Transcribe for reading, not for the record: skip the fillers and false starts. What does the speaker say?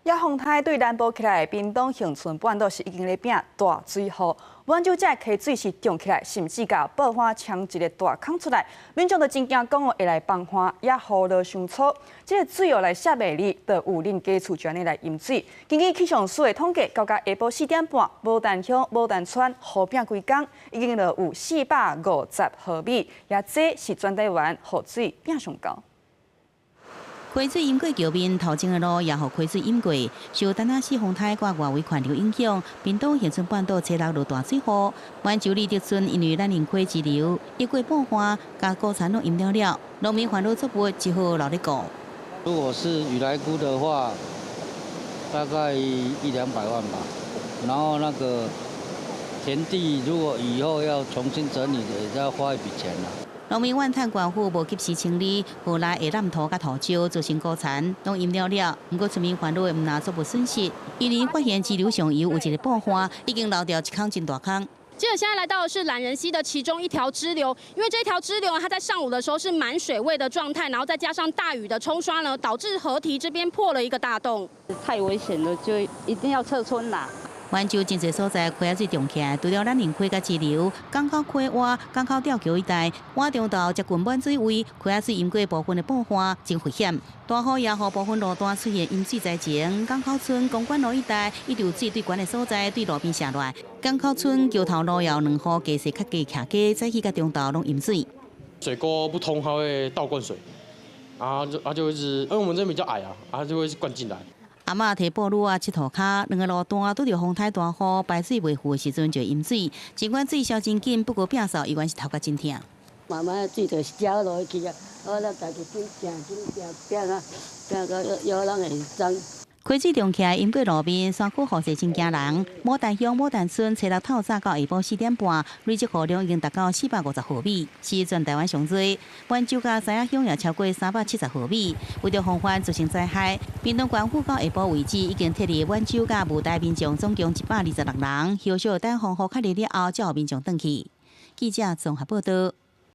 也風颱對南部起來，屏東恆春半島是已經咧變大水雨，滿洲這溪水是漲起來，甚至共爆花衝一个大空出來，民眾都真驚講哦，會來崩岸，也雨落傷粗，這个水哦來卸袂離，就有恁家厝就按呢來淹水。根據氣象署的統計，到下晡4點半，牡丹鄉、牡丹村雨變規工，已經就有450毫米，也這是全台灣雨水變上高。溪水淹過橋面，頭前的路也予溪水淹過。受丹那斯風颱佮外圍環流影響，屏東恆春半島初六落大水雨。滿洲里德村因為蘭寧溪支流一過爆發，共穀田攏淹了了，農民煩惱作物只好留咧顧。如果是雨來菇的話，大概一兩百萬吧。然後那個田地如果以後要重新整理，也要花一筆錢啦。農民怨嘆縣府無及時清理河內的爛土佮塗石，造成穀田攏淹了了。毋過村民煩惱的毋但作物損失，因為發現支流上游有一個爆岸，已經留掉一空真大空。記者現在來到的是懶人溪的其中一條支流，因為這條支流它在上午的時候是滿水位的狀態，然後再加上大雨的沖刷呢，導致河堤這邊破了一個大洞。太危險了，就一定要撤村啦。滿洲真濟所在溪仔水漲起來，除了蘭寧溪佮支流，港口溪洼、港口吊橋一帶，晚中晝接近滿水位，溪仔水淹過部分的爆岸，真危險。大雨也予部分路段出現淹水災情，港口村公館路一帶，一條水對懸的所在對路邊瀉落來。港口村橋頭路有兩戶地勢較低徛家，早起佮中晝攏淹水。水溝不通，它會倒灌水，然後就它就會是，因為我們這邊比較矮啊，它就會灌進來。阿嬤提布魯啊，佚佗跤，兩个路段拄著風颱大雨，排水袂赴的時陣就淹水。儘管水消真緊，不過摒掃依然是頭殼真疼。慢慢水就澆落去啊，好咱家己緊行緊行，摒啊摒到腰攏會髒。溪水漲起來淹過路面，山區雨勢真驚人。牡丹鄉牡丹村初六透早到下晡4點半，累積雨量已經達到450毫米，是全台灣上濟。滿洲佮三亞鄉也超過370毫米。為著防範造成災害，屏東縣府到下晡為止已經撤離滿洲佮霧台民眾總共126人，後續等防護確認了後，才予民眾轉去。記者綜合報道。